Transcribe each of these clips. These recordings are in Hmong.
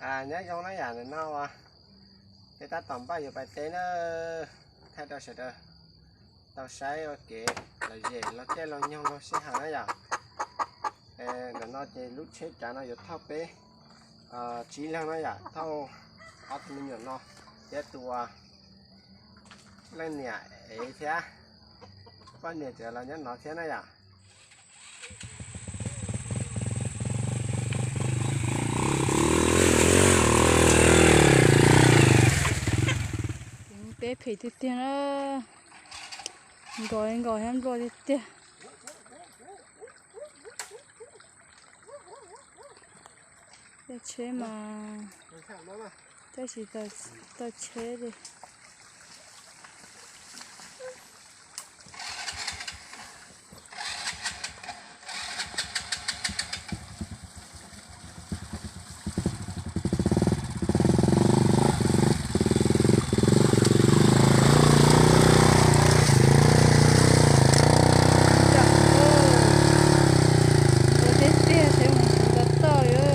Nyob zoo na yom, ntawm no peb tab tom npaj yuav pais teb na, thaij rau sawv daws tau saib ua kev lom zem los caij los nyoog los sij hawm na yom. Ntawm no ces lub tsheb cav no yuav thauj peb tsib leeg na yom, thauj ob tug me nyuam no thiab tus leej niam ev thiab, poj niam tseem los nyob no thiab na yom. Teb phem tiag tiag na, nkos nkos thiab nplua tiag tiag. Tej tsheb mas tab sis tau tsheb li. Tiag tiag, seb mus tsis tau toj li.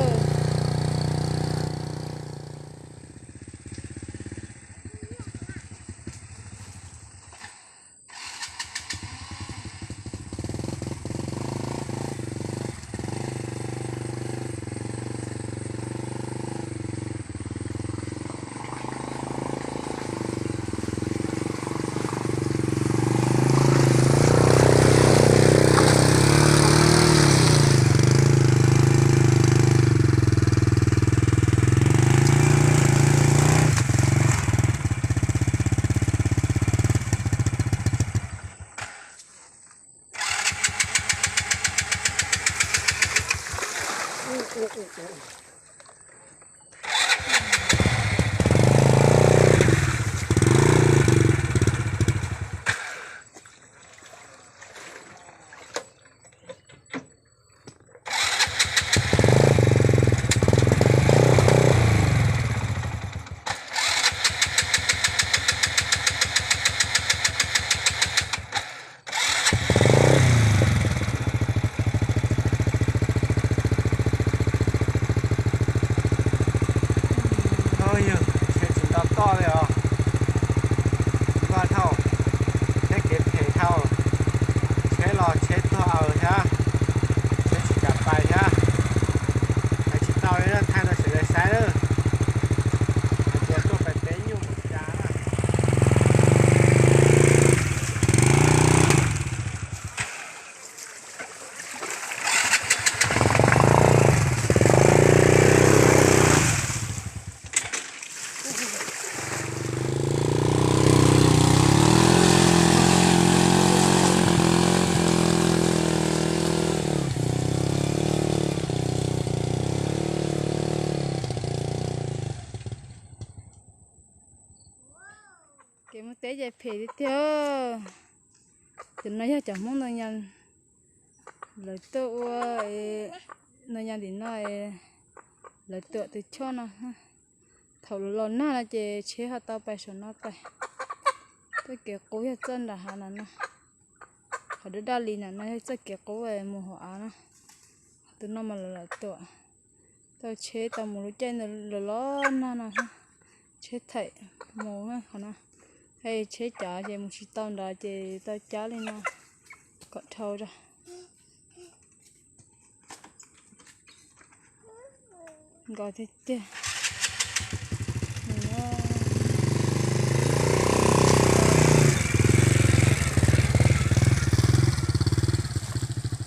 Yog tsheb tsis tau toj li os. Vaj dhau, tsheb kev phem dhau, tsheb los tsheb tuag aws thiab, tsheb tsis kam pais thiab. Pais tsis tau li na, thaij rau sawv daws saib lawm. Hais tias tuaj pais peb nyuj mus cas na. Kev mus teb ces phem tiag tiag. Tus no yog cov Hmoob Noo Yas lawv tuaj ua, Noo Yas tim no, lawv tuam tus choj no. Thaum los nag no ces tsheb ho tau pais saum no pais. Txoj kev qub yog txoj nram hav no no. Qhov daj daj li no no yog txoj kev qub mus hauv av na. Tus no mas lawv lawv tuam. Tau tsheb tau mus lub caij los los nag no, tsheb thaim mus qhov no, hais tsheb cav ces mus tsis tau nrad ces tau cab li no kom dhau ra. Nkos tiag tiag.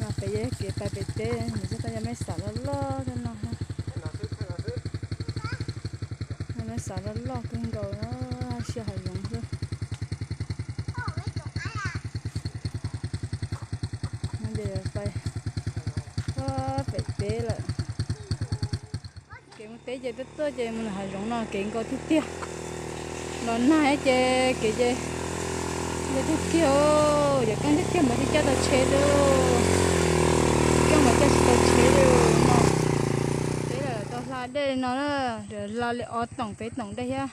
No pem yog kev pais pem teb, nws txog tau yog mej xav loj loj thiab no. Mej xav loj loj kawg nkaus, siab hav zoov xwb. No ces pais pem teb lawm. Kev mus teb ces tuaj tuaj ces mus lawm hav zoov no kev nkos tiag tiag. Los nag ces kev ces nkos tiag tiag, yog keeb tiag tiag mas thiaj coj tau tsheb li. Keeb mas coj tsis tau tsheb li no. Teb lawm tau hla dej li no na, hla li ob toom peb toom dej thiab.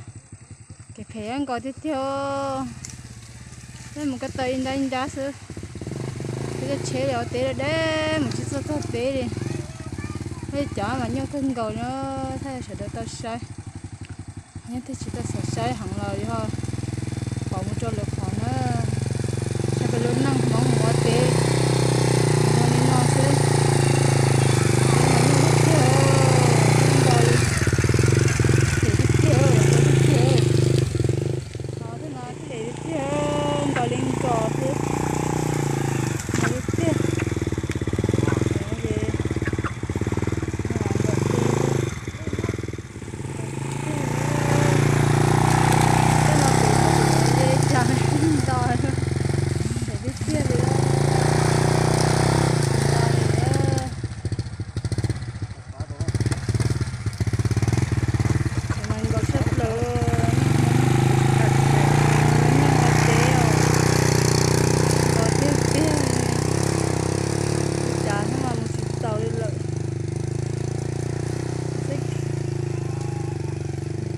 Kev phem nkos tiag tiag. Peb mus ko taw ib nrab ib nrab xwb. Peb coj tsheb li ua teb deb deb mus tsis txog tog teb li. Cov mas nyuaj kawg nkaus no, thiaj sawv daws tau saib. Nyob twg tsis tau xav saib heev los yog pom mus rau lwm qhov na. Saib peb lub neej Hmoob mus ua teb zoo li no xwb. Nyuaj tiag, nyuaj tiag, phem tiag tiag, phem tiag tiag. Qhov twg no phem tiag tiag, nkaus li nkaus xwb. Nkaus li tiag. Tej no phem nkaus li cas, nkaus li tiag li. Mas nkaus tshaj plaws, neeg ua teb os, nkaus tiag tiag, ua cas hnub no mus tsis taus li lawm.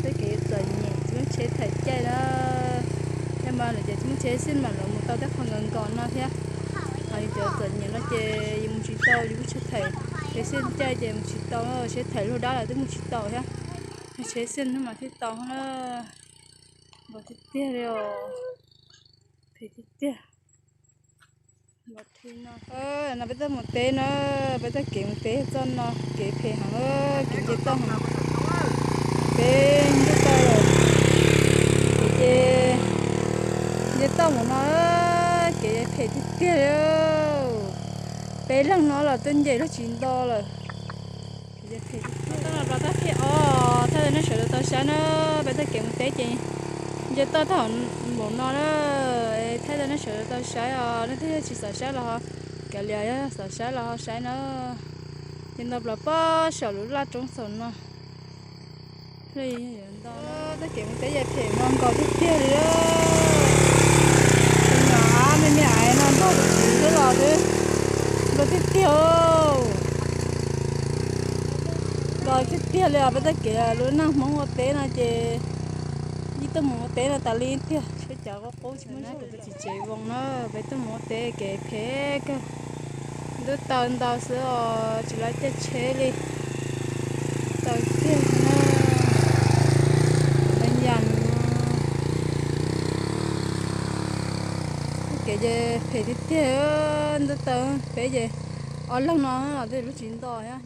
Tej kev txom nyem tsis muaj tsheb thaij caij na, tej mas lawv ces tsis muaj tsheb xwb mas lawv mus tau tej qhov nkaus nkaus no thiab. Ho yus cov txom nyem no ces yus mus tsis tau, yus lub tsheb thaij, tsheb xij caij ces mus tsis tau, tsheb thaij luag dab lawm twb mus tsis tau thiab. Tsheb xij hnub mas thiaj tau na, nkaus tiag tiag li os, phem tiag tiag. No peb tuaj mus teb na, peb tuaj kev mus teb txoj no kev phem heev, kev nce toj heev. Peb nce toj lawm, kev ces nce toj mus no, kev phem tiag tiag li. Peb leeg no los tuaj nce luag tsis nto lawm. Toj no plas tab phem os, thaij rau nej sawv daws tau saib na, peb tuaj kev mus teb ces nce toj tag npaum no na, thaij rau nej sawv daws tau saib os, nej twb yog tsis xav saib los ho, kav liam, yog xav saib los ho saib na. Ces nto plas pob saum lub laj roob saum no. Tuaj kev mus teb ces phem no nkaus tiag tiag li. Tus nyuam ab me me aiv no nrog tus txiv xwb los xwb, nkaus tiag tiag. Nkaus tiag tiag li os, peb tuaj kev lub neej Hmoob ua teb no ces yeej tuaj mus ua teb no tas li tiag, seb cov qub qub tsis muaj zog, peb tsis tsev voos na, peb tuaj mus ua teb kev phem kawg. Ntuj taw ntau xwb os, tsis lawv caij tsheb li. Taw tiag na, taw yam no. Kev ces phem tiag tiag, ntuj taw peb ces ob leeg no los twb lub tsis nto thiab.